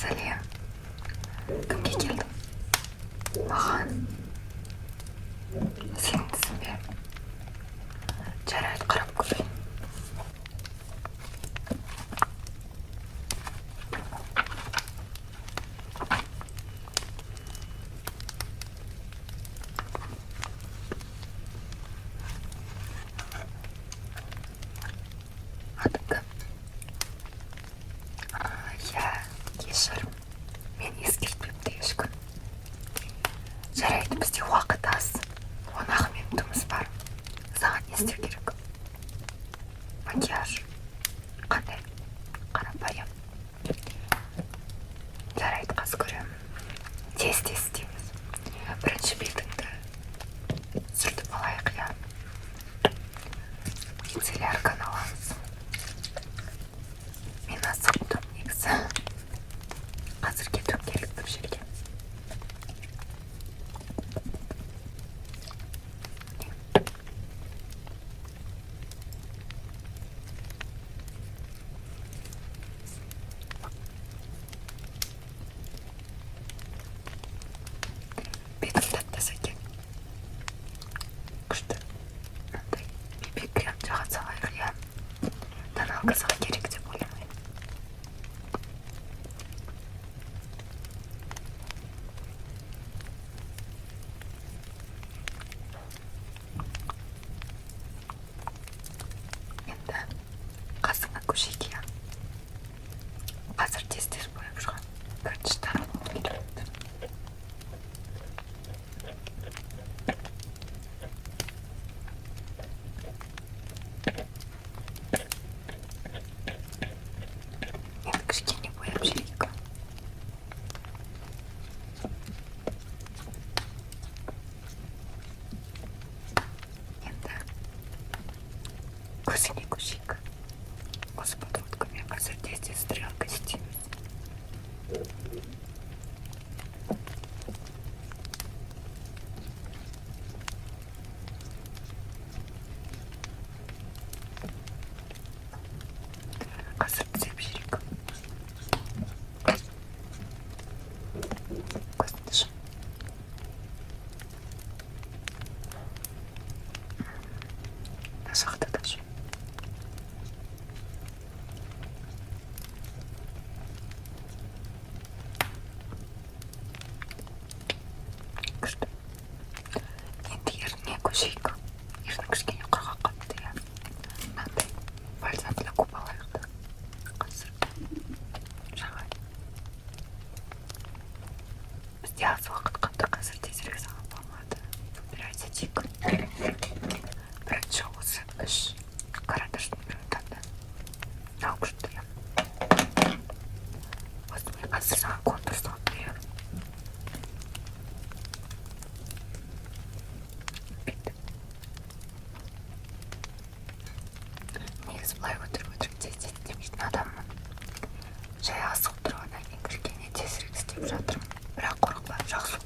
Сәлем! Кімге келдің? Маған? Сенің тісің бе? Жарайды, қарап көрейін. Атың кім? Иә, кешір, мен ескертпепті ешкім. Жарайды, бізде уақыт аз, 10-ақ минутымыз бар. Саған не істеу керек? Макияж қандай? Қарапайым. Жарайды, қазір көремін. Тез тез істейміз. Бірінші бетіңді сүртіп алайық, иә. Мицеллярканы аламыз. Мен асығып тұрмын негізі, қазір кетуім керек бір жерге. Міне. Бетің тап таза екен, күшті. Мынандай BB крем жаға салайық, иә. Тоналка саған керек деп ойламаймын. Енді қасыңа көшейік, иә. Қазір тез тез бояп шығамын. Бірінші тарап алу керек. Енді кішкене бояп жіберейік. Енді көзіңе көшейік. Осы подводкамен қазір тез тез стрелка істейміз. Қазір түзеп жіберейік. Көзіңді жұм. Мына жақты да жұм. Күшті. Енді ерніне көшейік. Ерні кішкене құрғақ қалыпты, иә. Мынандай бальзам для губ алайық та, қазір жағайын. Бізде аз уақыт қалды, қазір тезірек саған помада выбирать етейік. Бірінші осы үш карандаштың біреуін таңда. Мынау күшті, иә. Осы мен қазір саған контур салып беремін. Бүйтіп. Негізі былай өтірік өтірік тез тез істемейтін адаммын. Жай асығып тұрғаннан кейін кішкене тезірек істеп жатырмын, бірақ қорықпа, жақсы.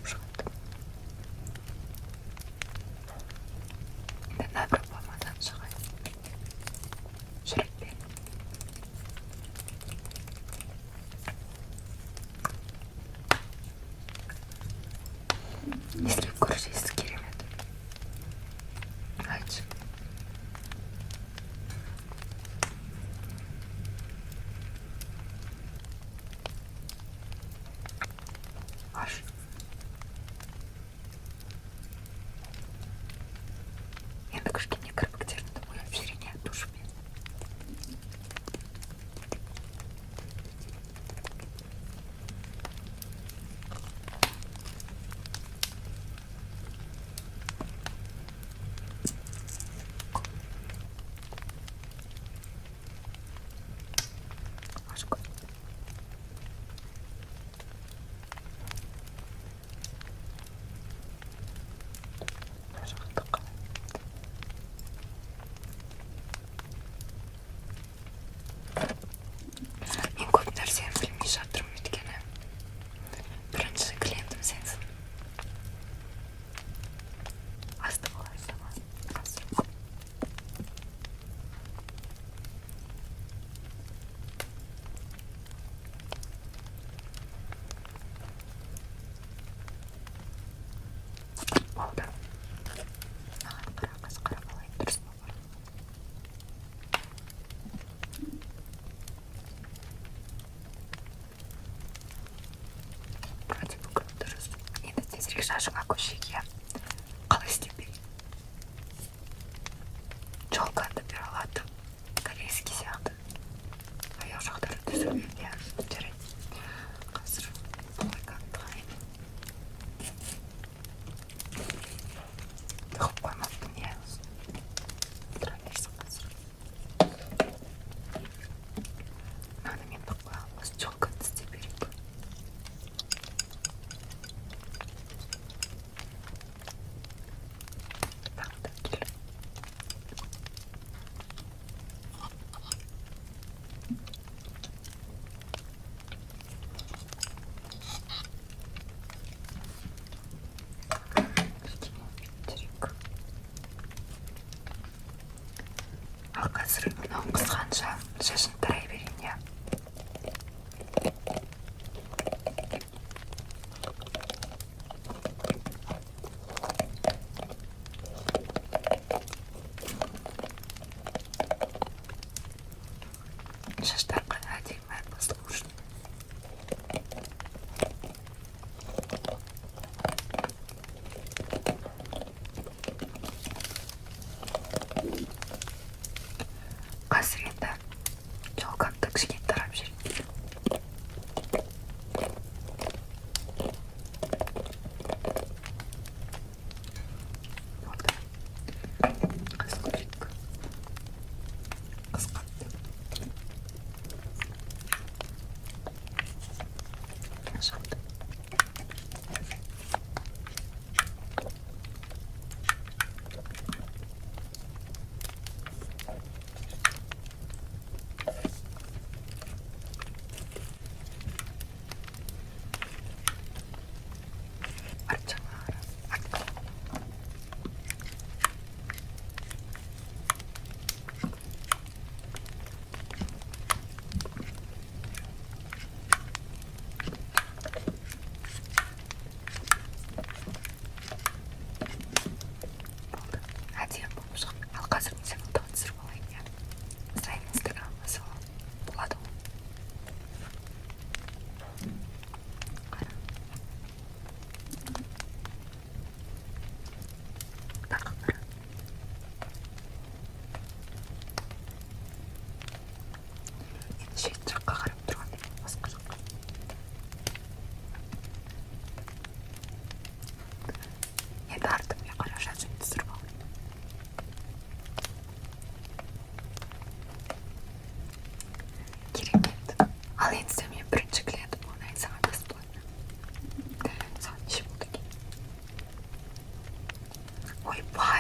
Шашыңа көшеге қалай істеп берейін? Челкаңды бере алады, корейский сияқты, аяқ жақтары түзу, иә? Жарайды, қазір плойканы тығайын. Тығып қоймаппын, иә? Тұра берсін. Қазір мынаны мен тығып қоямын. Осы челканы істеп берейік. Тағы да кел. Кішкене бүйтірек. Ал қазір мынау қызғанша шашын тарай берейін, иә? Шаштар әдемі, послушный. Қазір енді челкамды кішкене тарап жіберейін. Болды. Қазір көрейік. Қысқартты. Шықты. Арт жағына қара. Артқа. Болды. Әдемі болып шықты. Ал қазір мен сені фотоға түсіріп алайын, иә? Сайын Инстаграмға саламын. Болады ғой? Қара. Тағы қара. Енді шет жаққа қарап тұрғанда, басқа жаққа. Енді артымен қара, шашымды түсіріп алайын. Керемет. Ал енді сен менің бірінші клиентім болайын саған бесплатно. Саған неше болды екен? Ойбай.